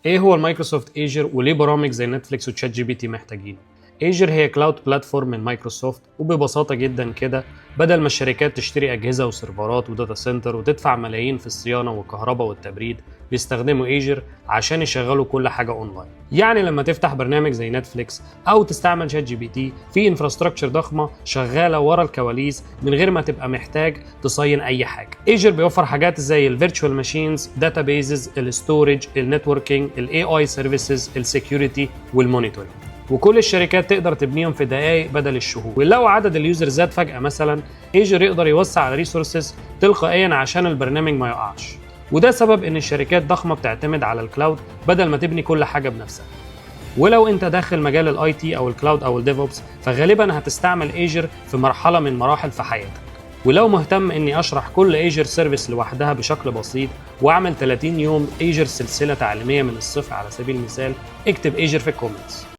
ايه هو ال Microsoft Azure وليه برامج زي Netflix و ChatGPT محتاجينه؟ Azure هي cloud platform من مايكروسوفت، وببساطة جدا كده بدل ما الشركات تشتري اجهزة وسيرفرات و data center وتدفع ملايين في الصيانة والكهرباء والتبريد، بيستخدموا Azure عشان يشغلوا كل حاجة اونلاين. يعني لما تفتح برنامج زي Netflix او تستعمل ChatGPT، في infrastructure ضخمة شغالة ورا الكواليس من غير ما تبقى محتاج تصين اي حاجه. Azure بيوفر حاجات زي ال virtual machines، databases، ال storage، ال networking، ال AI services، ال security وال monitoring، وكل الشركات تقدر تبنيهم في دقائق بدل الشهور. ولو عدد ال users زاد فجأة مثلا، Azure يقدر يوسع ال resources تلقائيا عشان البرنامج ما يقعش. وده سبب ان الشركات ضخمة بتعتمد على ال cloud بدل ما تبني كل حاجة بنفسها. ولو انت داخل مجال ال IT او ال cloud او ال DevOps، فغالبا هتستعمل Azure في مرحلة من مراحل في حياتك. ولو مهتم اني اشرح كل Azure service لوحدها بشكل بسيط واعمل 30 يوم Azure سلسلة تعليمية من الصفر على سبيل المثال، اكتب Azure في ال comments.